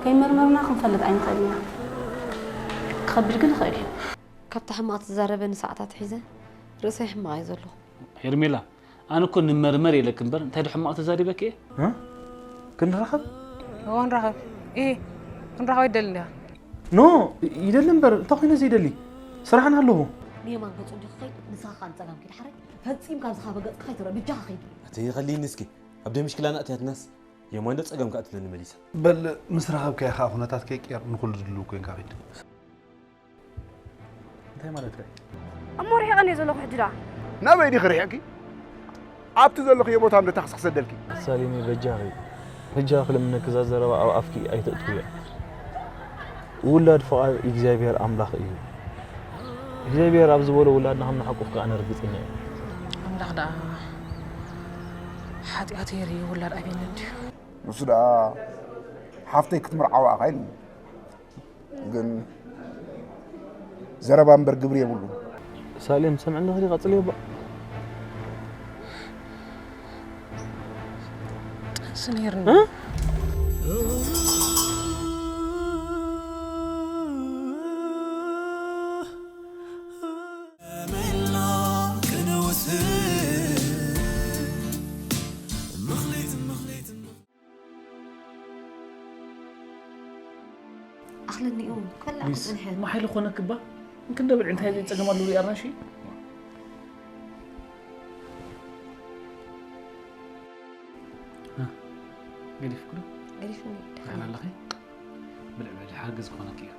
ከይመርመርና ክንፈልጥ ኣይንኽእልን ኢና። ክኸብድ ግን ይኽእል እዩ። ካብታ ሕማቕ ትዛረበኒ ሰዓታት ሒዘ ርእሰይ ሕማቕ እዩ ዘለኹ። ሄርሜላ፣ ኣነ እኮ ንመርመር ኢለኪ እምበር እንታይ ዶ ሕማቕ ተዛሪበኪ እየ? እ? ክንራኸብ? እዎ፣ ንራኸብ። እሂ፣ ክንራኸብ ኣይትደልን ዲኻ? ኖ፣ ይደሊ እምበር እንታይ ኮይነ ዘይደሊ? ስራሕና ኣለዎ። ንየማን ገጹ እንዲኺ ኸይድ፣ ንስኻ ኸኣ ንጸጋም ኪድ ሓረይ። ፈጺምካ ኣብዚ ኻበ ገጽካ ከይትረአ፣ ብጃኻ ኸይድ። ኣቲ ኸልይኒ እስኪ፣ ኣብ ደምሽክላና ኣትያትናስ፣ የማን ዶ ጸጋም ከኣ ትብለኒ መሊሳ? በል፣ ምስ ረኸብካያ ኸኣ ኩነታት ከይቅየር ንኹሉ ድልው ኮይንካ ኺድ። እንታይ ማለት እዩ? እሞ ርሒቐኒ እየ ዘለኹ፣ ሕጂ ደኣ? ናበይ ዲኺ ርሒቕኪ? ኣብቲ ዘለኽዮ ቦታ እንዶ ታኽሲ ክሰደልኪ። ሳሌመይ በጃኺ፣ በጃኺ ክልምነኪ እዛ ዘረባ ኣብ ኣፍኪ ኣይተእትውያ። ውላድ ፍቓድ እግዚኣብሔር ኣምላኽ እዩ። እግዚኣብሔር ኣብ ዝበሎ ውላድና ከም ንሓቁፍ ከኣ ኣነ ርግጸኛ እየ። ኣምላኽ ደኣ ሓጢኣተይ ርእዩ ውላድ ኣብየኒ እንድዩ። ንሱ ደኣ ሓፍተይ ክትምርዓዋ እኻ ኢሉኒ። ግን ዘረባ እምበር ግብሪ የብሉን። ሳሌም፣ ሰምዕኒ ኽዲ ቀጽልዮ እባ። ጥንሲ ነይርኒ። እ? ኣኽለኒ እውን ክበልዕ ቢስ፣ ክጽንሐ። ማሓይሊ ኮነክ እባ። እንክንደ ብልዒ እንታይ ጸገም ኣለዎ? ሪኣርና እሺ። እ፣ ገዲፍኩ ዶ? ገዲፍኒ። ደሓን ኣለኺ? ብልዒ፣ ብልዒ፣ ሓገዝ ክኾነኪ እዩ።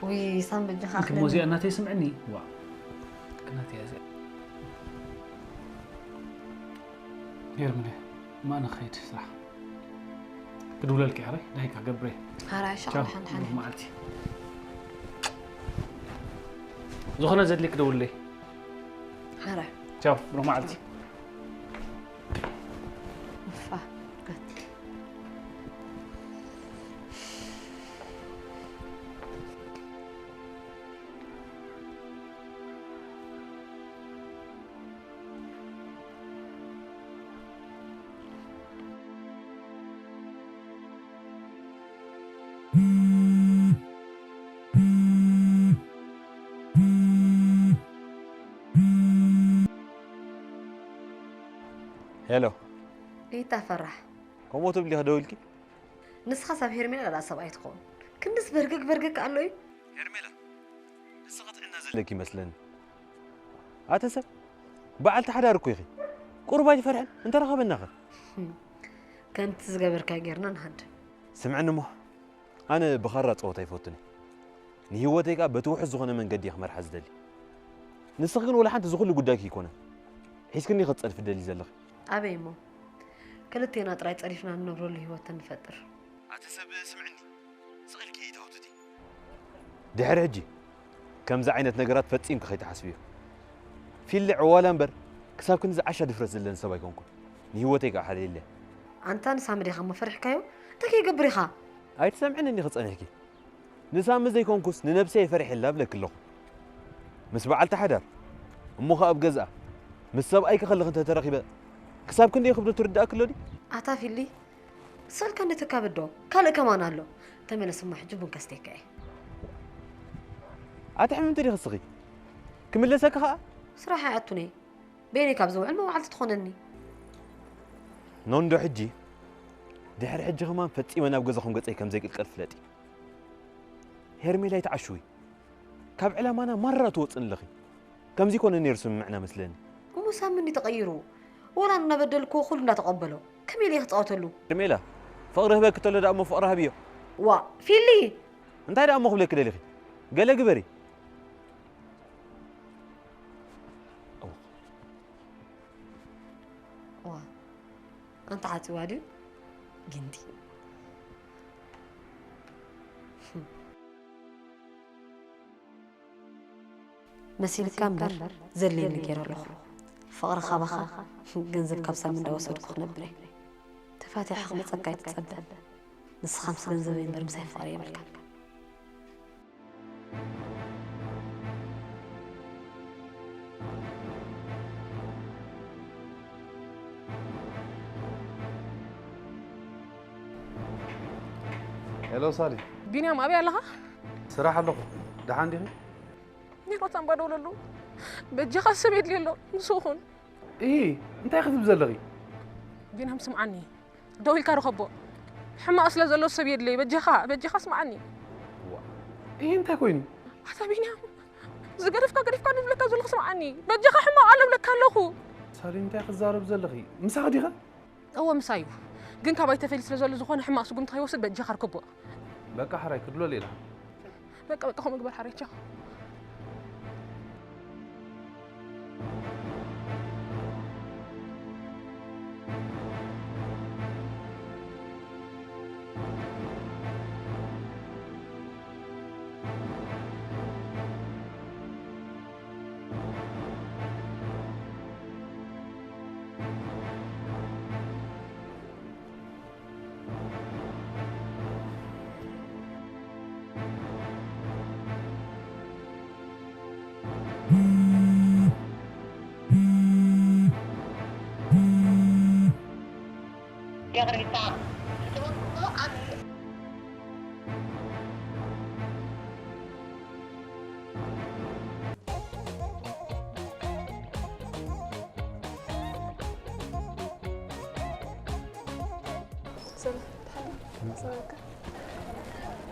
ውይ፣ ሳም በጃኻ እንኪ ኣኽለኒ። ሞዚያ እናተይ ስምዕኒ። ዋ። እናተይ ያዘ። ሄርምለ፣ ማእነ ኸይድ ስራሕ። ክድውለልኪ፣ ሕራይ፣ ዳይካ ገብረ። ሕራይ፣ ሻቕ ቻው፣ ሓንቲ ሓንቲ። ብሩኽ መዓልቲ። ዝኾነ ዘድልየኪ ደውልለይ። ሕራይ። ቻው፣ ብሩኽ መዓልቲ። እፋ፣ ገት። ሄሎ። ሪታ ፈራሕ። ከምኡ ትብሊ ከ ደው ኢልኪ? ንስኻስ ኣብ ሄርሜላ ደኣ ሰብኣይ ትኸውን። ክንድስ በርገግ በርገግ ኣሎ እዩ። ሄርሜላ፣ ንስኺ ጥዕና ዘለኪ ይመስለኒ። ኣተ ሰብ፣ በዓልቲ ሓዳር እኮ ኢኺ። ቁሩብ ኣይትፈርሕን? እንተረኸበና ኸ? ከምቲ ዝገበርካዮ ጌርና ንሃድም። ስምዕኒ እሞ፣ ኣነ ብኻራ ጸወታ ኣይፈቱን እየ። ንህይወተይ ከኣ በቲ ውሑስ ዝኾነ መንገዲ እየ ክመርሓ ዝደሊ። ንስኺ ግን ወላ ሓንቲ እዚ ኩሉ ጉዳይኪ ኣይኮነን። ሒዝክኒ ክትጸድፊ ትደሊ ዘለኺ። ኣበይ እሞ? ክልቴና ጥራይ ጸሪፍና ንነብረሉ ህይወት ተንፈጥር። ኣቲ ሰብ ስምዕኒ፣ ስቕ ኢልኪ ኣይትሃውትቲ። ድሕሪ ሕጂ ከምዚ ዓይነት ነገራት ፈጺምኪ ከይትሓስብዮ። ፊሊ ዕዋላ እምበር ክሳብ ክንድዚ ዓሻ ድፍረት ዘለኒ ሰብ ኣይኮንኩን። ንህይወተይ ከኣ ሓልየለያ። ኣንታ ንሳሚ ዲኻ እሞ ፈሪሕካዮ? እንታይ ከይገብር ኢኻ? ኣይትሰምዕን እንዲኺ ጸኒሕኪ። ንሳሚ ዘይኮንኩስ ንነብሰይ እየ ፈሪሐላ እብለኪ ኣለኹ። ምስ በዓልቲ ሓዳር፣ እሞ ኸኣ ኣብ ገዝኣ፣ ምስ ሰብኣይኪ ከለኺ እንተተረኺበ፣ ክሳብ ክንደይ ክብደቱ ርድኣኪ ኣሎ ድዩ? ኣታ ፊሊ፣ ስቕ ኢልካ እንዶ ትካበድ ዶ? ካልእ ከማን ኣሎ። ተመለስ እሞ ሕጂ ቡን ከስትየካ እየ። ኣቲ ሕምምቲ ዲኺ እስኺ? ክምለሰኪ ኸኣ? ስራሕ ኣይኣቱን እየ። በይነይ ካብ ዝውዕል መዋዕልቲ ትኾነኒ። ኖንዶ ሕጂ? ድሕሪ ሕጂ ከማን ፈጺመ ናብ ገዛኹም ገጸይ ከም ዘይቅልቀል ፍለጢ። ሄርሜላ ኣይትዓሽዊ። ካብ ዕላማና ማራ ትወጽን ኣለኺ። ከምዚ ኮነ ነይሩ ስምምዕና መስለኒ። እሞ ሳሚ እንዲ ተቐይሩ? ወላ እናበደልኩዎ ኩሉ እንዳተቐበሎ። ከመይ ኢለ ክጻወተሉ? ሄርሜላ፣ ፍቕሪ ህበኪ ተሎ ደኣ እሞ ፍቕሪ ሃብዮ። ዋ፣ ፊሊ! እንታይ ደኣ እሞ ክብለኪ ደሊኺ? ገለ ግበሪ። ዋ፣ ኣንታ ዓጽዋ ድዩ? ጊንቲ። መሲልካ እምበር ዘድልየኒ ገይረ ኣለኹ። ፍቕሪ ካባኻ ገንዘብ ካብ ሳሚ እንዳወሰድኩ ክነብር እየ። ተፋቲሐ ክመጸካ ኣይትጸበ። ንስኻ ምስ ገንዘበይ እምበር ምሳይ ፍቕሪ የብልካን። ሄሎ ሳሊ። ቢንያም ኣበይ ኣለኻ? ስራሕ ኣለኹ። ደሓን ዲኺ? ኔሮት ኣምባ ደውለሉ። በጃኻ ሰብ የድልየ ኣሎ፣ ንሱ ኹን። እሂ፣ እንታይ ክትብ ዘለኺ? ቢንያም ስምዓኒ፣ ደው ኢልካ ርኸቦ። ሕማቕ ስለ ዘሎ ሰብ የድልየ፣ በጃኻ፣ በጃኻ ስምዓኒ። እሂ፣ እንታይ ኮይኑ? ኣታ ቢንያም፣ ዝገደፍካ ገዲፍካ ንብለካ ዘለኹ ስምዓኒ። በጃኻ ሕማቕ ኣሎ ብለካ ኣለኹ። ሳሊ፣ እንታይ ክዛረብ ዘለኺ? ምሳኺ ዲኻ? እወ ምሳዩ። ግን ካባይ ተፈልዩ ስለ ዘሎ ዝኾነ ሕማቕ ስጉምቲ ከይወስድ በጃኻ ርክቦ። በቃ ሕራይ ክድሎ ሌላ። በቃ በቃ ከምኡ ግበር ሓረቻ።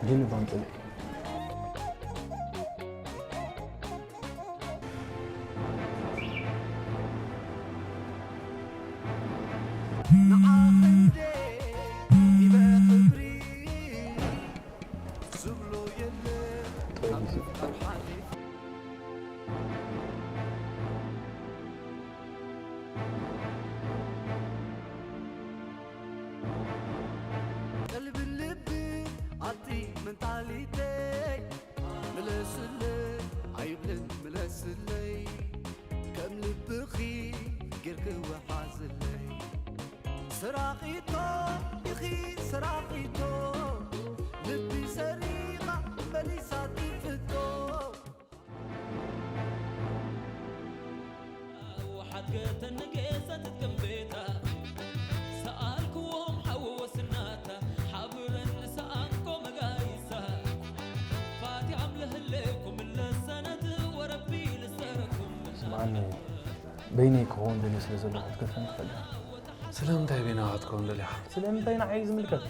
ግን ባንጥለ ቀልብን ልብን ኣቲ መንታሊተይ ምለስለይ ኣይብልን ምለስለይ ከም ልብኺ ጌርኪ ወሓዝለይ ስራቒቶ ኢኺ ስራቒቶ ልቢ ሰሪቓ መሊሳ ትፍቶ ሓድገተኒ ጌሰ ትትቅም ቤታ ሰኣልክዎም ሓወወስናታ ሓብረን ንሰኣንኮ መጋይሳ ፋቲዓም ለህሌኩም ለሰነት ወረቢ ልሰረኩም ስምዓኒ በይነይ ክኸውን ደልየ ስለ ዘለኹ ክትገድፈኒ ትኽእል ኢኻ። ስለምንታይ በይንኻ ክትከውን ደሊኻ? ስለምንታይ ንዓይ እዩ ዝምልከት?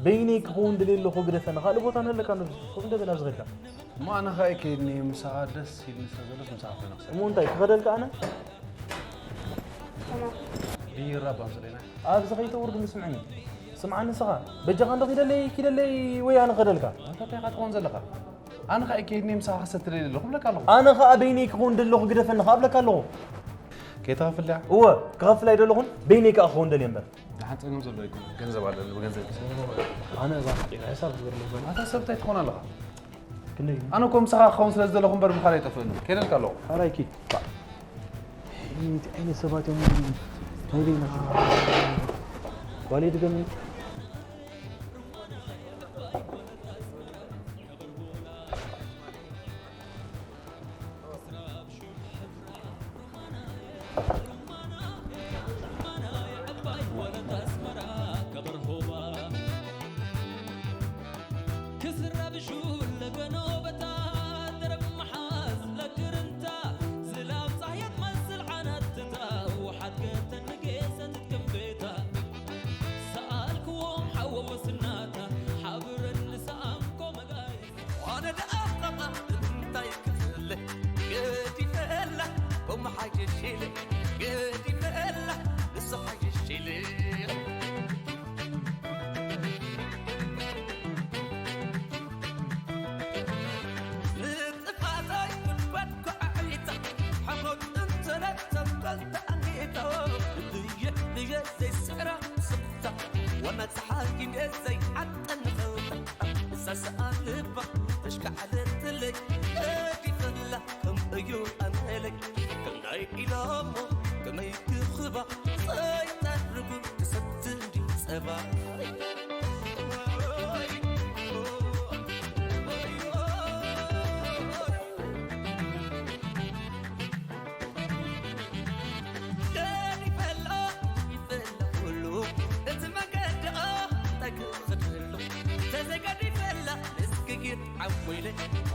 በይነይ ክኸውን ደልየ ኣለኹ ግደፈኒ። ካልእ ቦታ ንህለካ ንሱ እንደ በላ ዝኸድካ። እሞ ኣነ ኸኣ ከይድኒ ምሳኻ ደስ ኢልኒ ስለ ዘሎስ ምሳኻ ኮይነ ክሰርሕ። እሞ እንታይ ክኸደልካ ኣነ? ቢራ ባምስለና። ኣብዚ ከይተውርድ ምስምዕኒ። ስምዓኒ ንስኻ በጃኻ እንዶ ኪደለይ ኪደለይ ወይ ኣነ ክኸደልካ? ኣንታ እንታይ ኢኻ ትኸውን ዘለኻ? ኣነ ኸኣ ከይድኒ ምሳኻ ክሰቲ ደልየ ኣለኹ እብለካ ኣለኹ። ኣነ ኸኣ በይነይ ክኸውን ደለኹ ግደፈኒ ኸኣ እብለካ ኣለኹ። ከይትኸፍል ድያ? እወ ክኸፍል ኣይደለኹን በይነይ ከኣ ክኸውን ደልየ እምበር። ደሓን ጸገም ዘሎ ኣይኮነን ገንዘብ ኣለኒ ብገንዘብ ይሰ ኣነ እዛ ሓቂራ ሕሳብ ዝገርም ይኮን ኣታ ሰብ እንታይ ትኾን ኣለኻ ክንደይ ኣነ እኮ ምሳኻ ክኸውን ስለ ዝደለኹ እምበር ምኻድ ኣይጠፍእን ከይደልካ ኣለኹ ሓራይ ኪድ እንታይ ዓይነት ሰባት እዮም ናይ በይንኻ ጓለይ ድገምኒ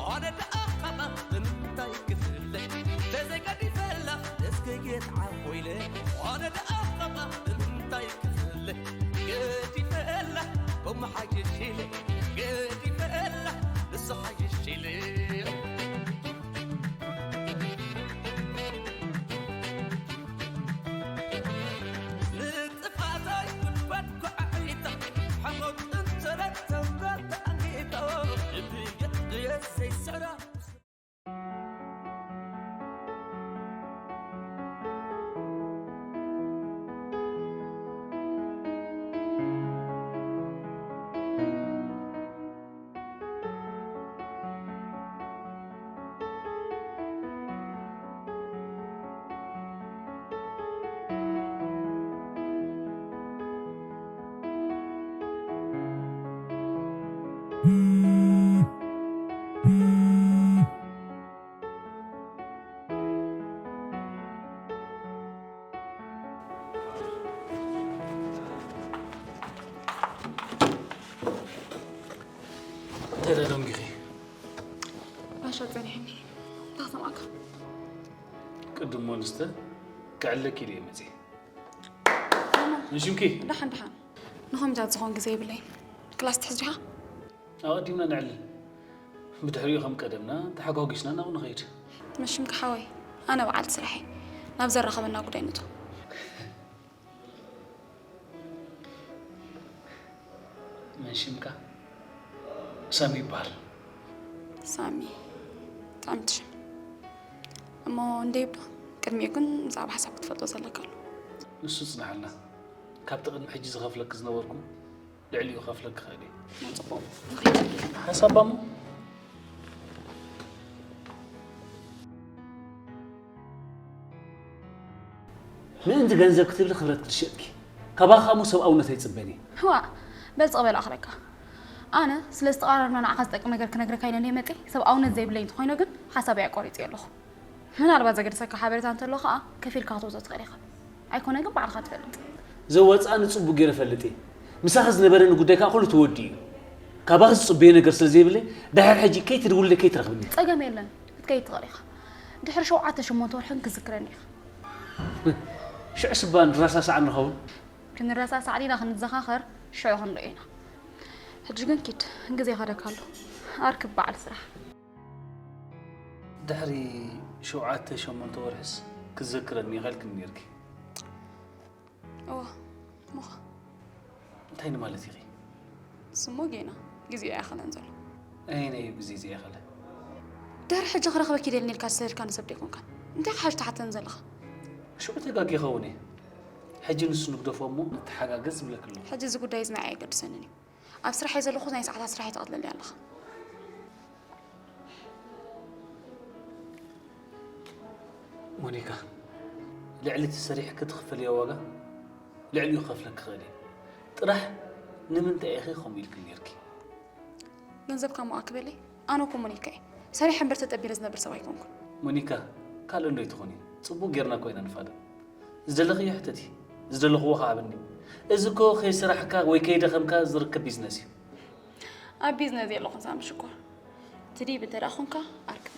ኣነ ደኣ ኻባ ብምንታይ ክፍለ? ተዘይገዲፈላ እስኪ ጌት ዓቦ ኢለ። ኣነ ደኣ ኻባ ብምንታይ ክፍለ? ገዲፈላ ከምኡ ሓይሽ ኢለ። ገዲፈላ ንሱ ሓይሽ ኢለ። ንጥፋተይ ጉድጓድ ኳዕዒታ፣ ሓሞት እንተረተውካ ተኣንጊታ፣ እብየት እየ ዘይሰራ። እንታይ ደኣ ደንጊኺ? ባሻ ጸኒሕኒ። እንታይ ክሰምዓካ? ቅድም እሞ ንስተ ክዕለኪ ኢለ እየ መጺአ። ማማ፣ ንሽምኪ? ደሓን ደሓን። ንኸምዚታት ዝኾን ግዜ የብለይን። ክላስ ትሕዝ ዲኻ? ኣቐዲምና ነዕልል። ብድሕሪኡ ከም ቀደምና ተሓጓጒስና ናብኡ ንኸይድ። መሽምካ ሓወይ፣ ኣነ በዓልቲ ስራሕ እየ። ናብ ዘራኸበና ጉዳይ ንእቶ። መን ሽምካ? ሳሚ ይበሃል። ሳሚ፣ ጥዕምቲ ሽም። እሞ እንደ ይብዶ፣ ቅድሚኡ ግን ብዛዕባ ሓሳብ ክትፈልጦ ዘለካ ኣሎ። ንሱ ጽናሓልና። ካብቲ ቅድሚ ሕጂ ዝኸፍለኪ ዝነበርኩ ልዕሊኡ ከፍለኪ ክእል እየ። ጽቡቕ። ንኸይድ። ሓሳብ እሞ? ምእንቲ ገንዘብ ክትብሊ ክብረት ክትሸጥኪ። ካባኻ እሞ ሰብኣውነት ኣይጽበን እየ። ዋእ፣ በል ጽቕ በል ኣኽለካ። ኣነ ስለ ዝተቓረርና ንዓኻ ዝጠቅም ነገር ክነግረካ ኢለ እንድየ መጺአ፣ ሰብኣውነት ዘይብለይ እንተኾይነ ግን ሓሳበይ ኣቋሪጸዮ ኣለኹ። ምናልባት ዘገድሰካ ሓበሬታ እንተሎ ከኣ ከፊልካ ክትወስዶ ትኽእል ኢኻ። ኣይኮነ ግን ባዕልኻ ትፈልጥ። ዘዋጽኣኒ ጽቡቕ ገይረ እፈልጥ እየ። ምሳኺ ዝነበረኒ ጉዳይ ከኣ ኩሉ ተወዲኡ እዩ። ካባኺ ዝጽበዮ ነገር ስለ ዘይብለይ፣ ድሕሪ ሕጂ ከይትድውልለይ ከይትረኽብኒ። ጸገም የለን፣ ክትከይድ ትኽእል ኢኻ። ድሕሪ ሸውዓተ ሸሞንተ ወርሕን ክዝክረኒ ኢኻ። ሽዑ ስባ ንረሳሳዕ ንኸውን። ክንረሳሳዕ ዲና ክንዘኻኸር ሽዑ ክንርእዮ ኢና። ሕጂ ግን ኪድ፣ ግዜ ይኸደካ ኣሎ። ኣርክብ በዓል ስራሕ። ድሕሪ ሸውዓተ ሸሞንተ ወርሕስ ክዘክረኒ ኢኻ ኢልክኒ ነይርኪ። እወ፣ እሞኸ? እንታይ ንማለት ኢኺ? ስሞ ጌና፣ ግዜኡ ኣይኣኸለን ዘሎ። ኣየናይ እዩ ግዜ ዘይኣኸለ? ድሕሪ ሕጂ ክረኽበኪ ደልኒ ኢልካ ዝሰደድካኒ ሰብ ደይኮንካን። እንታይ ከ ሓጂ ትሓተኒ ዘለኻ? ሽዑ ተጋጊ ይኸውን እየ። ሕጂ ንሱ ንግደፎ እሞ ንተሓጋገዝ ዝብለኪ ኣለኹ። ሕጂ እዚ ጉዳይ እዚ ንዓይ ኣየገድሰንን እዩ። ኣብ ስራሕ እየ ዘለኹ፣ ናይ ሰዓታት ስራሕ እየ ትቐትለለይ ኣለኻ። ሞኒካ፣ ልዕሊ እቲ ሰሪሕኪ ትኽፈልዮ ዋጋ ልዕሊኡ ክኸፍለኪ ክኽእል እየ። ጥራሕ ንምንታይ ኢኺ ከምኡ ኢልክኒ ነይርኪ? ገንዘብካ እሞ ኣክበለይ። ኣነ እኮ ሞኒካ እየ። ሰሪሐ እምበር ተጠቢረ ዝነብር ሰብ ኣይኮንኩን። ሞኒካ፣ ካልእ እንዶ ኣይትኾኒ። ጽቡቕ ጌርና እኮ ኢና ንፋለጥ። ዝደለኽዮ ሕተቲ፣ ዝደለኽዎ ከኣ ሃብኒ። እዚ እኮ ከይሰራሕካ ወይ ከይደኸምካ ዝርከብ ቢዝነስ እዩ። ኣብ ቢዝነስ የለኹን ሳሚ ሽኮር። ትድይብ እንተ ደኣ ኾንካ ኣርክብ።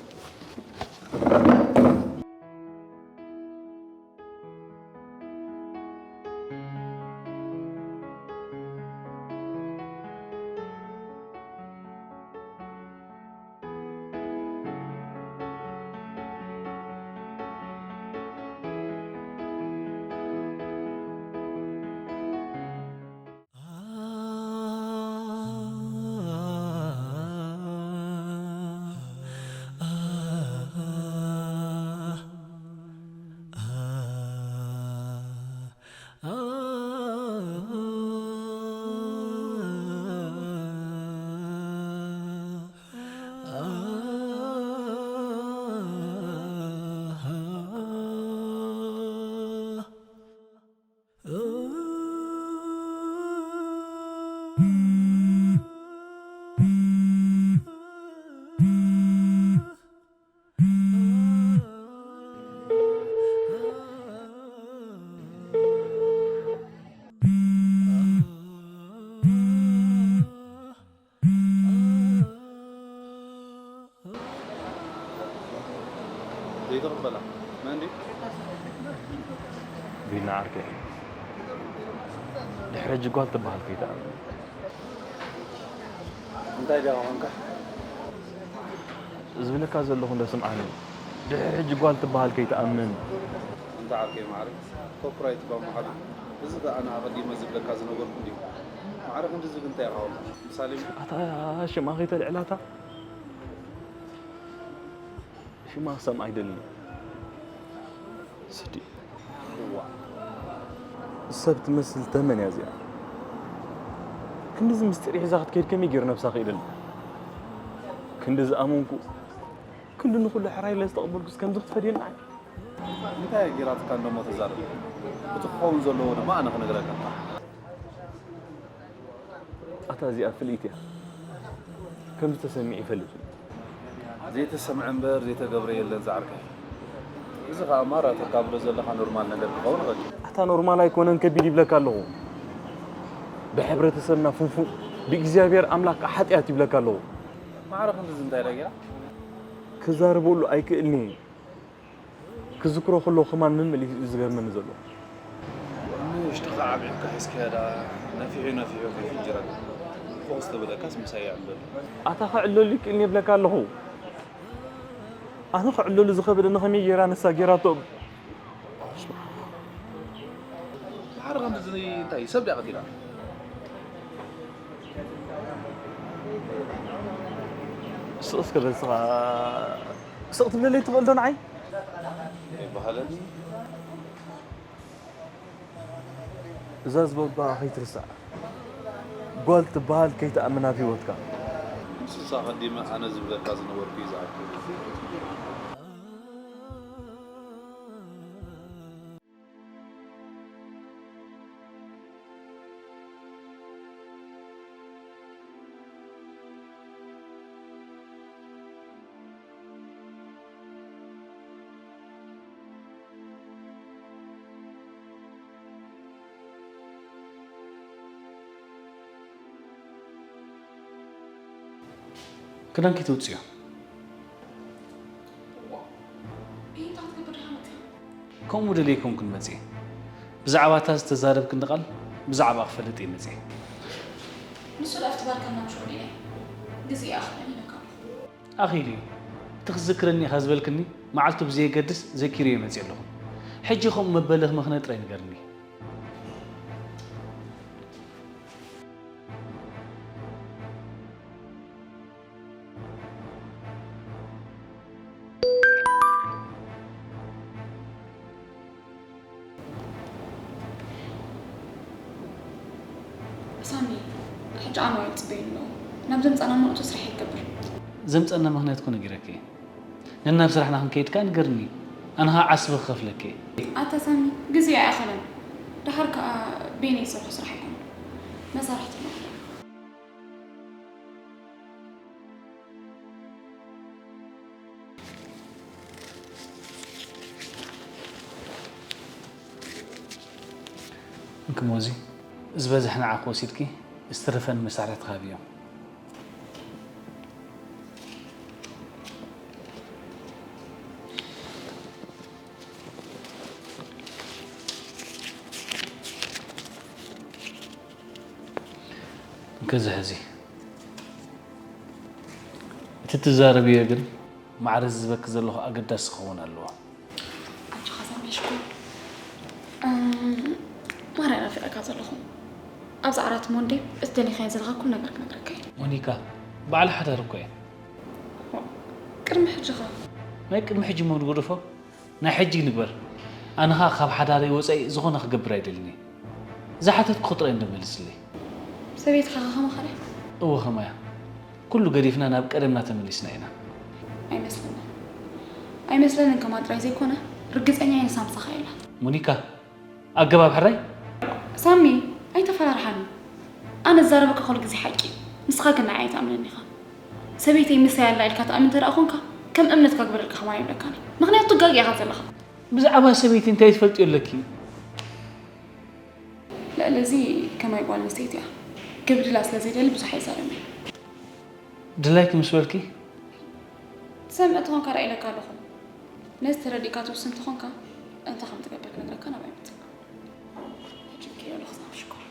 ድሕሪ ሕጂ ጓል ትበሃል ከይትኣምን። እንታይ ድያ ኾንካ? ዝብለካ ዘለኹ እንዶ ስምዓኒ። ድሕሪ ሕጂ ጓል ትበሃል ከይትኣምን። እንተ ዓርከይ ማዕረ፣ ኮፒራይት እኳ መሓሪ፣ እዚ ኸኣ ኣነ ኣቐዲመ ዝብለካ ዝነበርኩ እንድዩ። ማዕረ ክንድዚ ግን እንታይ ኢኻ ኾንካ? ምሳሌ ኣታ ሽማ ከይተልዕላታ። ሽማ ክሰምዓ ኣይደልን። ስዲ። እዋ። ሰብ ትመስል ተመን እያ እዚኣ። ክንድዚ ምስጢር ሒዛ ክትከይድ ከመይ ገይሩ ነብሳ ክኢለሉ? ክንዲ ዝኣመንኩ፣ ክንዲ ንኹሉ ሕራይ ኢለ ዝተቐበልኩስ ከምዚ ክትፈድየኒ? እንታይ ገይራትካ እንደሞ ተዛረብ። እቲ ክኸውን ዘለዎ ድማ ኣነ ክነግረካ። ኣታ እዚኣ ፍልይቲ እያ። ከምዚ ተሰሚዑ ይፈልጥ። ዘይተሰምዐ እምበር ዘይተገብረ የለን ዝዓርከይ። እዚ ኸኣ ማራ ተካብሎ ዘለኻ ኖርማል ነገር ክኸውን ይኽእል እዩ። ኣታ ኖርማል ኣይኮነን ከቢድ ይብለካ ኣለኹ። ብሕብረተሰብና ፍንፉን፣ ብእግዚኣብሔር ኣምላኽ ከዓ ሓጢኣት ይብለካ ኣለኹ። ማዕረ ክንድዚ እንታይ ኢላ ጌራ? ክዛረበሉ ኣይክእልን እየ። ክዝክሮ ከለኹ ከማን መመሊሱ እዩ ዝገርመኒ ዘሎ። ንእሽቶ ከዓቢዕካ ሒዝካያ ደኣ ነፊሑ ነፊሑ ከይፍንጅረካ። ፈኹስ ተበለካስ ምሳይ ይዕልለሉ። ኣታ ክዕለሉ ይክእልኒ እብለካ ኣለኹ። ኣነ ክዕለሉ ዝኸበደኒ ከመይ ጌራ ንሳ ጌራቶ። ማዕረ ከምዚ እንታይ ሰብ ድያ ቀቲላ? ስቕ እስከ በል ስኻ። ስቕ ትብለለይ ትኽእል ዶ ንዓይ? ኣይበሃለኒ። እዛ ዝበልኩኻ ከይትርስዕ። ጓል ትበሃል ከይትኣምን ኣብ ህይወትካ። ንስስ ኣቐዲመ ኣነ ዝብለካ ዝነበርኩ እዩ ዝኣክል። ክዳንኪ ተውፅዮ። ከምኡ ደልየ ኣይኮንኩን መፅየ። ብዛዕባ እታ ዝተዛረብክኒ ቃል ብዛዕባ ክፈልጥ እየ መፅየ። ንሱ ደኣ ኣብቲ ባር ከም ናብሽዑ ዲነ ግዜ ይኣኽለኒ ኢለካ ኣለኹ። ኣኺሉ እዩ። እቲ ክትዝክረኒ ኢኻ ዝበልክኒ መዓልቱ ብዘየገድስ ዘኪረዮ መፅየ ኣለኹ። ሕጂ ከምኡ መበሊ ክመኽነ ጥራይ ንገርኒ። ሳሚ፣ ሕጂ ኣማዊል ይጽበዩኒ ኣለዉ። ናብ ዘምጻና እሞ ንእቶ ስራሕ ይገብር። ዘምጻና ምኽንያት እኮ ነጊረኪ እየ። ነናብ ስራሕና ክንከይድ ከኣ ንገርኒ። ኣነ ኸኣ ዓስቢ ክኸፍለኪ እየ። ኣታ ሳሚ፣ ግዜ ኣይኣኸለን። ደሓር ከኣ ቤነ ዝሰርሖ ስራሕ ኣይኮነን። መሳርሕቲ ኣለዉ። እንኪ ሞዚ፣ ዝበዝሕ ንዓኺ ወሲድኪ፣ ዝተረፈ ንመሳርሕትኺ ሃብዮም። እንኪ እዚ ሕዚ። እቲ ትዛረብዮ ግን ማዕረ ዝህበኪ ዘለኹ ኣገዳሲ ክኸውን ኣለዎ። ኣጆኻ ሳሚ ሽኮር። እም፣ ማራ ናፊቐካ ዘለኹ። ኣብዚ ዓራት ሞንዴ እቲ ደሊኻዮ ዘለኻ ኩሉ ነገር ክነግረካ እየ። ሞኒካ፣ በዓል ሓዳር እኮ እየ። ቅድሚ ሕጂ ኸ? ናይ ቅድሚ ሕጂ እሞ ንገደፎ። ናይ ሕጂ ንግበር። ኣነ ኸኣ ካብ ሓዳረይ ወጻኢ ዝኾነ ክገብር ኣይደልን እየ። ዝሓተትኩኺ ጥራይ እንዶ መልስለይ። ሰበይትኻ ኸ ከማኻ ድያ? እወ፣ ኸማያ። ኩሉ ገዲፍና ናብ ቀደምና ተመሊስና ኢና። ኣይመስለንን። ኣይመስለንን ከማን ጥራይ ዘይኮነ፣ ርግጸኛ እየ ንሳ ምሳኻ የላን። ሞኒካ፣ ኣገባብ ሕራይ? ሳሚ፣ ኣይተፈራርሓኒ። ኣነ ዝዛረበካ ኩሉ ግዜ ሓቂ እዩ። ንስኻ ግን ንዓይ ኣይትኣምነኒ ኢኻ። ሰበይተይ ምሳይ ኣላ ኢልካ ትኣምን እንተ ደኣ ኾንካ፣ ከም እምነትካ ግበረልካ ከማን ይብለካኒ። ምኽንያቱ ትጋገ ኢኻ ዘለኻ። ብዛዕባ ሰበይቲ እንታይ ትፈልጥዮ ኣለኪ? ልዕሊ እዚ ከማይ ጓል ኣንስተይቲ እያ። ክብድላ ስለ ዘይደሊ ብዙሕ ኣይዛረብን እየ። ድላይኪ ምስ በልኪ? ትሰምዕ ተኾንካ ደኣ ኢለካ ኣለኹ። ነዚ ተረዲእካ ትውስን ተኾንካ፣ እንታይ ከም ትገብር ክነግረካ ናባይ ምጽእ። ሕጂ ከይበለኹ ዝናብ ሽኮር።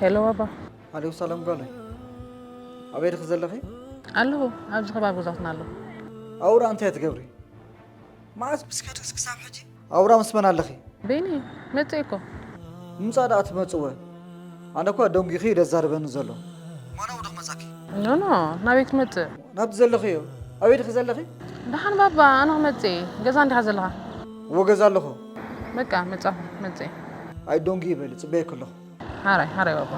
ሄሎ ባባ። ኣሌው ሰላም ጓለይ፣ ኣበይ ድኺ ዘለኺ? ኣለኹ፣ ኣብዚ ከባቢ ገዛውትና ኣለኹ። ኣብኡ ደኣ እንታይ ትገብሪ? መዓስ ምስ ከድክስ ክሳብ ሕጂ ኣብኡ ደኣ ምስ መን ኣለኺ? ቤኒ፣ መጺኤ እኮ። ምምጻእ ደኣ ትመጽእ ወ? ኣነ እኳ ደንጒኺ እዩ ደዛርበኒ ዘሎ። ማን ኣብኡ ዶ ክመጻኪ? ኖኖ፣ ናበይ ክትመጽእ? ናብቲ ዘለኽዮ። ኣበይ ድኺ ዘለኺ? ደሓን ባባ፣ ኣነ ክመጽእ እየ። ገዛ እንዲኻ ዘለኻ? እወ ገዛ ኣለኹ። በቃ መጻኹ፣ መጽእ። ኣይ ዶንጊ ይበሊ፣ ጽበየኪ ኣለኹ። ሓራይ፣ ሓራይ ባባ።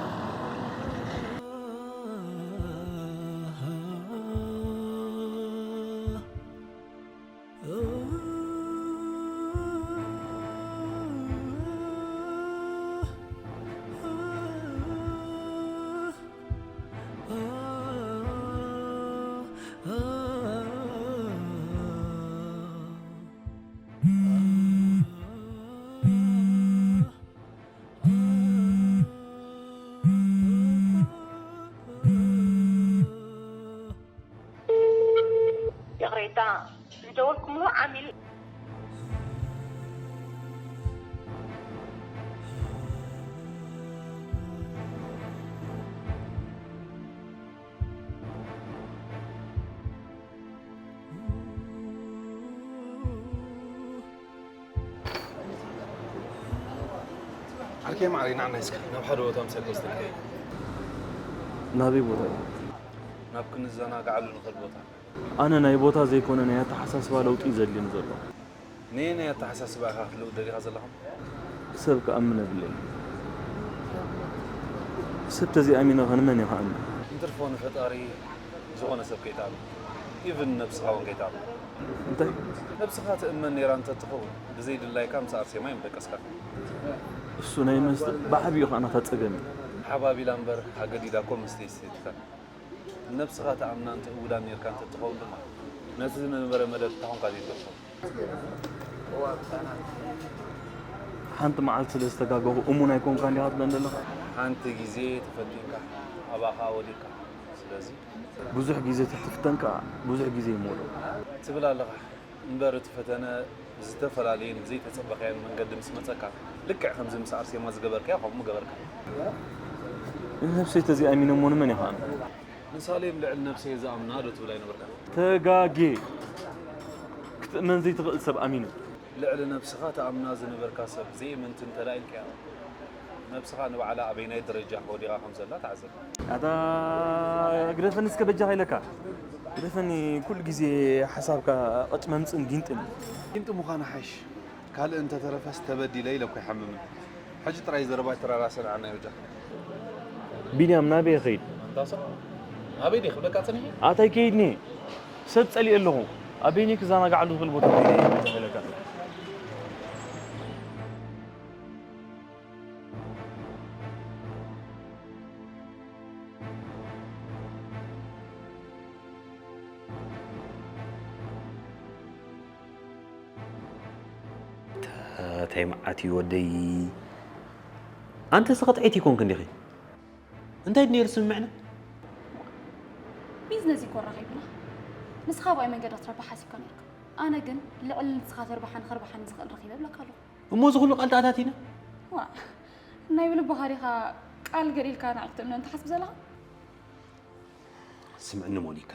ይቕሬታ፣ ዝደወልኩምዎ ዓሚል። ዓርከይ ማዕረይ፣ ንዓናይ እስከ ናብ ሓደ ቦታ ምሳይ ክወስደካ እየ። ናበይ ቦታ እዩ? ናብ ክንዘናግዓሉ ንኽእል ቦታ። ኣነ ናይ ቦታ ዘይኮነ ናይ ኣተሓሳስባ ለውጢ እዩ ዘድልየኒ ዘሎ። ነየናይ ኣተሓሳስባ ኢኻ ክትልውጥ ደሊኻ ዘለኻ? ሰብ ክኣምን የብለይን። ሰብ ተዘይኣሚነ ኸ ንመን እየ ክኣምን? እንትርፎ ንፈጣሪ ዝኾነ ሰብ ከይትኣምን፣ even ነብስኻ እውን ከይትኣምን። እንታይ? ነብስኻ ትእመን ነይራ እንተትኸውን ብዘይ ድላይካ ምስ ኣርሴማ ኣይምደቀስካን። እሱ ናይ መስተ ብዓብይኡ ኸዓ ናታ ጸገም እዩ። ሓባቢላ እምበር ኣገዲዳ እኮ መስተ ኣይሰተየትካን። ንነብስኻ ትኣምና እንተ እውዳን ኔርካ እንተትኸውን ድማ፣ ነቲ ዝነበረ መደብ እታ ኾንካ ዘይትገድፎ። ሓንቲ መዓልቲ ስለ ዝተጋገኹ እሙን ኣይኮንካን ዲኻ ትብለኒ ዘለኻ? ሓንቲ ግዜ ተፈቲንካ፣ ኣብኣ ኸኣ ወዲቕካ። ስለዚ። ብዙሕ ግዜ ትትፍተን ከኣ ብዙሕ ግዜ ይመልኦ። ትብል ኣለኻ። እምበር እቲ ፈተነ ብዝተፈላለየን ብዘይተጸበኻዮን መንገዲ ምስ መጸካ፣ ልክዕ ከምዚ ምስ ኣርሴማ ዝገበርካዮ ከምኡ ምገበርካ። ንነብሰይ ተዘይኣሚነ እሞ ንመን እየ ክኣምን? ንሳሌም ልዕሊ ነብሰይ ዝኣምና ዶ ትብል ኣይነበርካን? ተጋግየ። ክትእመን ዘይትኽእል ሰብ ኣሚነ። ልዕሊ ነብስኻ ትኣምና ዝነበርካ ሰብ ዘይእምንቲ እንተ ደኣ ኢልካዮ፣ ነብስኻ ንባዕላ ኣበይናይ ደረጃ ወዲቓ ከም ዘላ ተዓዘብ። ኣታ ግደፈኒ እስከ በጃኻ ኢለካ። ግደፈኒ ኩሉ ግዜ ሓሳብካ ቐጭ መምጽእን ጊንጥን እዩ። ጊንጢ ምዃን ይሓይሽ። ካልእ እንተ ተረፈስ ተበዲለ ኢለ እኮ ኣይሓምምን። ሕጂ ጥራይ ዘረባ ኣይተራራሰን ዓናይ በጃኻ። ቢንያም ናበይ እየ ክኸይድ? ኣንታ ሰብ ናበይ ድየ ክብለካ ጸኒሐ? ኣታ ኣይከይድን እየ። ሰብ ጸሊኤ ኣለኹ። ኣበይን እየ ክዘናግዓሉ ዝኽእል ቦታ ከይደ እየ በጃኻ ኢለካ። እንታይ መዓት እዩ ወደይ? ኣንተ ስኸ ጥዕይቲ ኣይኮንክን ዲኺ? እንታይ ድዩ ነይሩ ስምምዕና? ቢዝነስ እኮ ኣራኺብና። ንስኻ ብኣይ መንገዲ ክትረብሕ ሓሲብካ ነይርካ። ኣነ ግን ልዕሊ ንስኻ ተርብሓኒ ከርብሓኒ ዝኽእል ረኺበ እብለካ ኣለኹ። እሞ እዚ ኩሉ ቃል ተኣታቲና? ዋእ፣ ናይ ብልብኻ ዲኻ ቃል ገዲልካ ንዓይ ክትእምነኒ ትሓስብ ዘለኻ? ስምዕኒ ሞኒካ፣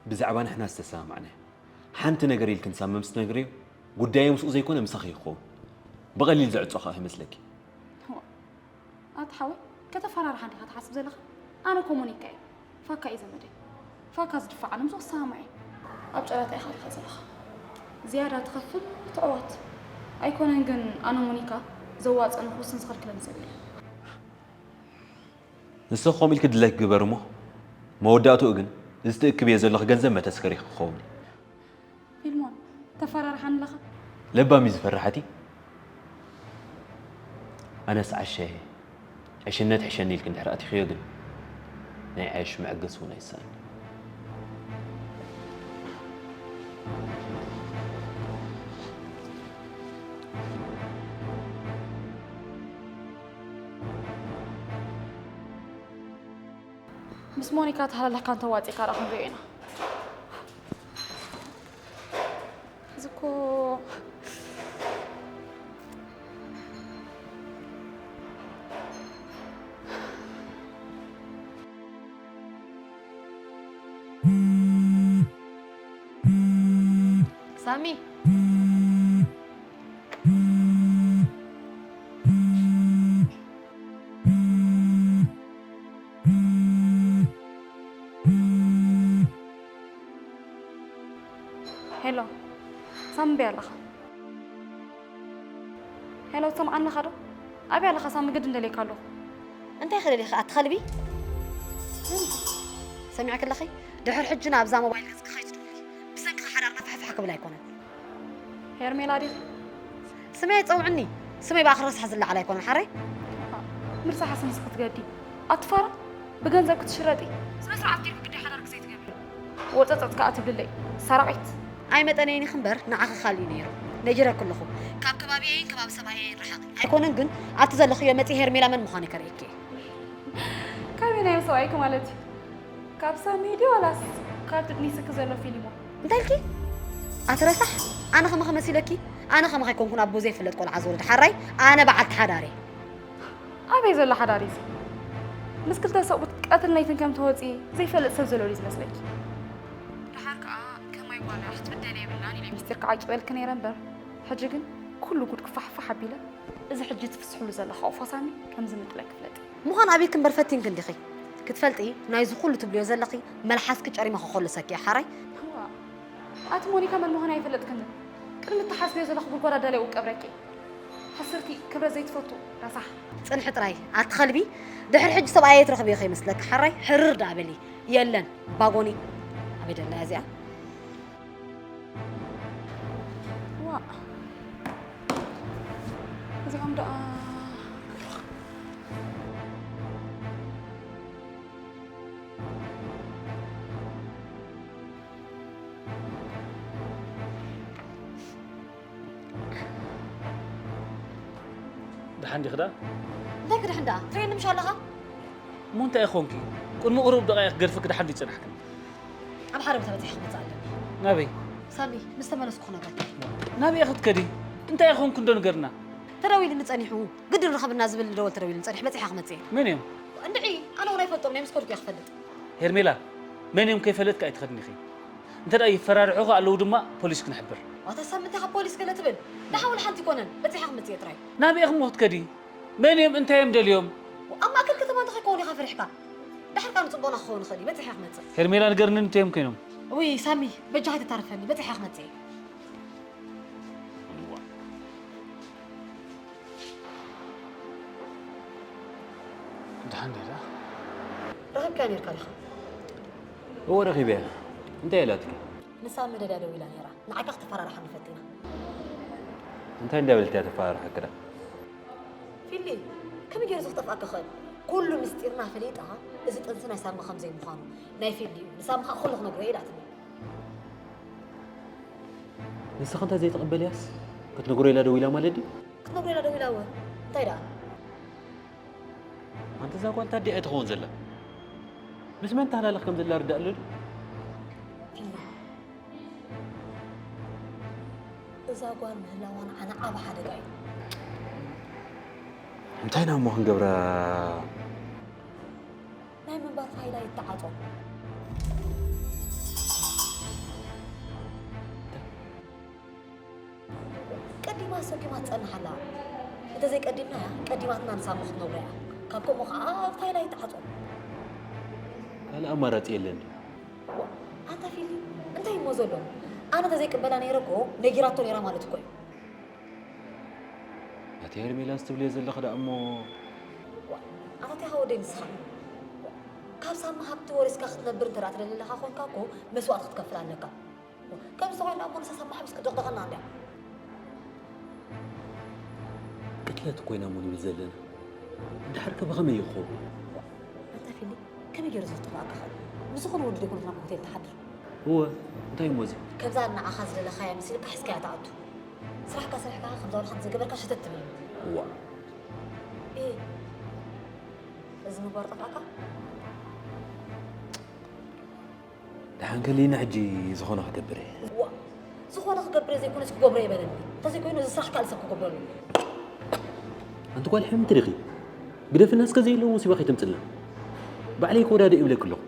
ብዛዕባ ንሕና ዝተሰማማዕናዮ ሓንቲ ነገር ኢልኪ ንሳሚ ምስ ትነግርዮ ጉዳየይ ምስኡ ዘይኮነ ምሳኺ እዩ ክኸውን። ብቐሊል ዘዕጾ ኸኣ ይመስለኪ? ዋእ፣ ኣታ ሓወይ፣ ከተፈራርሓኒ ዲኻ ትሓስብ ዘለኻ? ኣነ እኮ ሞኒካ እየ። ፋካ እዩ ዘመደይ። ፋካ ዝድፋዕ ኣነ ምስኡ ክሰማማዕ እየ። ኣብ ጨረታ ኢኻ ዲኻ ዘለኻ? ዝያዳ ትኸፍል ትዕወት። ኣይኮነን ግን ኣነ ሞኒካ ዘዋጽኣኒ ክውስን ዝኽልክለኒ ሰብ የለን። ንስኺ ከምኡ ኢልኪ ድላይኪ ግበሪ እሞ መወዳእትኡ ግን እዚ ትእክብዮ ዘለኺ ገንዘብ መተስከሪኺ ክኸውን እዩ። ፊልሞን፣ ተፈራርሓኒ ኣለኻ? ለባም እዩ ዝፈርሓቲ። ኣነስ ዓሸ ዕሽነት ሕሸኒ ኢልኪ እንድሕር ኣቲኽዮ ግን ናይ ዓያሹ መዐገሲ እውን ኣይስኣን። ምስ ሞኒካ ተሃላሊኽካ እንተዋፂእካ ደኣ ክንሪኦ ኢና። እዚ እኮ ሳሚ። ሄሎ፣ ሳሚ፣ ኣበይ ኣለኻ? ሄሎ፣ ትሰምዓኒ ኣለኻ ዶ? ኣበይ ኣለኻ ሳሚ? ግድን ደልየካ ኣለኹ። እንታይ ክደልየኺ ኣቲ ከልቢ? ሰሚዕኪ ኣለኺ? ድሕሪ ሕጂ ናብዛ ሞባይል ገጽኪ ከይትድውሊ። ብሰንክኺ ሓዳርና ፋሕፋሕ ክብል ኣይኮነን። ሄርሜላ ዲኺ? ስመይ ኣይጸውዕኒ። ስመይ ብኣኽሪ ረሳሕ ዝለዓል ኣይኮነን ሓራይ። ምርሳሕስ ንስኺ ትገዲ። ኣቲ ፋራ፣ ብገንዘብ ክትሽረጢ። ስነ ስርዓት ጌርኪ ግዳይ ሓዳርኪ ዘይትገብሪ። ወጸጸጽ ከኣ ትብልለይ። ሰራቒት። ኣይመጠነይን ኢኺ እምበር ንዓኺ ካልእ እዩ ነይሩ። ነጊረኪ ኣለኹ። ካብ ከባቢየይን ከባቢ ሰብኣየይን ርሓቒ። ኣይኮነን ግን ኣብቲ ዘለኽዮ መጺ ሄርሜላ መን ምዃነይ ከርእየኪ እየ። ካበየናዮም ሰብኣይኪ ማለት እዩ? ካብ ሳሚ ድዩ ዋላስ ካብቲ ኒስኪ ዘሎ ፊሊሞ? እንታይ ኢልኪ? ኣቲ ረሳሕ፣ ኣነ ከማኺ መሲለኪ? ኣነ ከማኺ ኣይኮንኩን ኣቦ ዘይፍለጥ ቆልዓ ዝወለደ ሓራይ፣ ኣነ በዓልቲ ሓዳር እየ። ኣበይ ዘሎ ሓዳር እዩ እዚ? ምስ ክልተ ሰብኡት ቀትርን ለይትን ከም ትወፂ ዘይፈልጥ ሰብ ዘሎ ድዩ ዝመስለኪ? ደሓር ከዓ ከማይ ጓል ክትብደል የብላን ኢለ ሚስጢርካ ዓቂበልኪ ነይረ እምበር፣ ሕጂ ግን ኩሉ ጉድ ክፋሕፋሕ ኣቢለ፣ እዚ ሕጂ ትፍስሕሉ ዘለኻ ኦፋ ሳሚ ከም ዝምንጥለኪ ፍለጢ። ምዃን ኣቢልኪ እምበር ፈቲንኪ እንዲኺ። ክትፈልጢ ናይዚ ኩሉ ትብልዮ ዘለኺ መልሓስኪ ጨሪመ ከኾልሰኪ እየ ሓራይ። እዋ፣ ኣቲ ሞኒካ መን ምዃና ኣይፈለጥክን። ቅድሚ እትሓስብዮ ዘለኺ ጉድጓድ ኣዳልየ እቀብረኪ። ሕስርቲ ክብረት ዘይትፈቱ ረሳሕ። ጽንሒ ጥራይ ኣቲ ከልቢ፣ ድሕሪ ሕጂ ሰብኣየይ ትረኽብዮ ከይመስለኪ ሓራይ ሕርር ደኣ በሊ። የለን ባጎኒ። ኣበይ ደላ እዚኣ? ዋ፣ እዚኦም ደኣ ደሓን ዲኺ ደኣ? እንታይ ክድሕን ደኣ? ትርእየኒ ምሽ ኣለኻ? እሞ እንታይ ይኾንኪ? ቅድሚ ቁሩብ ደቓይቕ ገድፍኪ ደሓን ድዩ ጸናሕክን? ኣብ ሓደ ቦታ በጺሐ ክመጽእ ኣለኒ። ናበይ? ሳሚ፣ ምስ ተመለስኩ ክነግረካ። ናበይ ኢኺ ክትከዲ? እንታይ ይኾንኪ እንዶ ንገርና? ተደዊሉኒ ጸኒሑ። ግድን ርኸብና ዝብል ደወል ተደዊሉኒ ጸኒሑ። በጺሐ ክመጽእ እየ። መን እዮም? እንድዒ፣ ኣነ እውን ኣይፈልጦም። ናይ ምስ ከድኩ እየ ክፈልጥ። ሄርሜላ፣ መን እዮም ከይፈለጥኪ ኣይትኸድኒ ኢኺ። እንተ ደኣ ይፈራርሑኺ ኣለዉ ድማ ፖሊስ ክንሕብር። ዋታ ሳሚ እንታይ ካብ ፖሊስ ገለ ትብል? ደሓ ወላ ሓንቲ ኣይኮነን። በጺሐ ክመጽእ እየ ጥራይ። ናበይ ኢኺ እሞ ክትከዲ? መን እዮም? እንታይ እዮም ደልዮም? ኣብ ማእከል ከተማ እንተኸይከውን ኢኻ ፈሪሕካ? ደሓር ካብ ንጽቡቕና ክኸውን ይኽእል እዩ። በጺሐ ክመጽእ። ሄርሜላ ንገርኒ እንታይ እዮም ኮይኖም? ውይ ሳሚ፣ በጃኻ ኣይተታርፈኒ። በጺሐ ክመጽእ እየ። ደሓን ዲኻ? ረኺብካያ ነይርካ ዲኻ? እወ ረኺበያ። እንታይ ኢላትኪ? ንሳ ኣብ መደዳ ደው ኢላ ነይራ። ንዓካ ክትፈራርሓኒ ፈቲና። እንታይ እንዳበለት እያ ተፈራርሓኪ ደኣ? ፊሊ፣ ከመይ ገይሩ እዚ ክጠፍኣካ ክእል? ኩሉ ምስጢርና ፈሊጣ፣ እዚ ጥንሲ ናይ ሳሚ ከም ዘይምዃኑ፣ ናይ ፊሊ እዩ። ንሳሚ ከኣ ኩሉ ክነግሮ እየ ኢላትኒ። ንስኺ እንታይ ዘይትቕበልያስ? ክትነግሮ ኢላ ደው ኢላ ማለት ድዩ? ክትነግሮ ኢላ ደው ኢላ እወ። እንታይ ደኣ? ኣንታ እዛ ጓል እንታይ ኣዲኣ ትኸውን ዘላ? ምስ መን ትሃላልኽ ከም ዘላ ርዳእ ኣሎ ድዩ? ፊሊ፣ እዛ ጓል ምህላዋ ንዓና ዓቢ ሓደጋ እዩ። እንታይ ኢና እሞ ክንገብራ? ናይ ምንባር ፋይዳ ይተዓጾ። ቀዲማ ኣሰኪማ ትጸንሕ ኣላ። እንተዘይቀዲምናያ፣ ቀዲማትና ንሳሚ ክትነብሮ እያ። ካብ ከምኡ ኸዓ ፋይዳ ይተዓጾ። ካልእ ኣማራጺ የለን። ዋ፣ ኣንታ ፊሊ፣ እንታይ እሞ ዘሎ? ኣነ እንተዘይቅበላ ነይረ እኮ፣ ነጊራቶ ነይራ ማለት እኮ እዩ። ኣቲ ሄርሜላስ ትብልዮ ዘለኺ ደኣ እሞ? ዋ፣ ኣታ እንታይ ወደይ ንስኻ? ካብ ሳሚ ሃብቲ ወሪስካ ክትነብር እንተ ደኣ ትደሊ ኣለኻ ኾንካ እኮ፣ መስዋእቲ ክትከፍል ኣለካ። ከምዚ ተኾይና እሞ ንሳ ሳሚ ሓቢስ ክደቕደቐና እንድያ። ቅትለት እኮ ኢና እሞ ንብል ዘለና። እንድሕር ከ ብኸመይ ይኸውን? ኣንታ ፊሊ፣ ከመይ ገይሩ ዘጥፍኣካ ኸ? ብዝኾነ ወዲ ዶ ኣይኮነትን ኣብ ሆቴል ትሓድር? እወ፣ እንታይ እሞ እዚ? ከምዛ ንዓኻ ዝደለኻያ መሲልካ ሒዝካያ ትኣቱ። ስራሕካ ሰሪሕካ ከምዛ ወላ ሓንቲ ዘይገበርካ ሸተት ትብል። እዋ። ኤ፣ እዚ ምግባር ጠፍኣካ? ደሓን ከሊኒ ሕጂ ዝኾነ ክገብር እየ። ዋ፣ ዝኾነ ክገብር እየ ዘይኮነስ ክገብሮ እየ በለኒ። እንተዘይኮይኑ እዚ ስራሕ ካልእ ሰብ ክገብረሉ እዩ። ኣንቲ ጓል ሕምቲ ዲኺ? ግደፍና እስከ ዘየለዎ ሲባ ከይተምጽልና። ባዕለይ ክወዳደእ ይብለኪ ኣለኹ።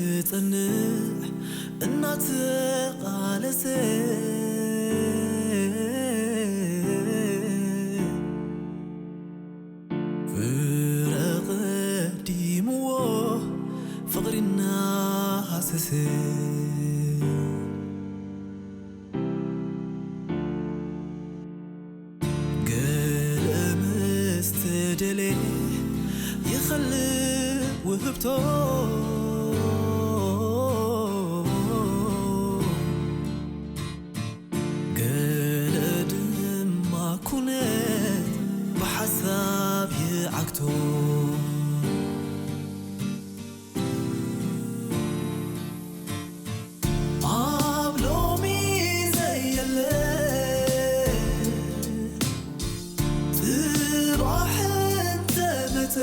ክጸንዕ እናተቓለሰ፣ ፍረ ቀዲምዎ ፍቕሪ እናሃሰሰ፣ ገለ ምስ ተደልየ ይኸልእ ውህብቶ። ገለ ድማ ኩነት ብሓሳብ ይዓግቶ። ኣብ ሎሚ ዘየለ ጽባሕ እንተመጸ፣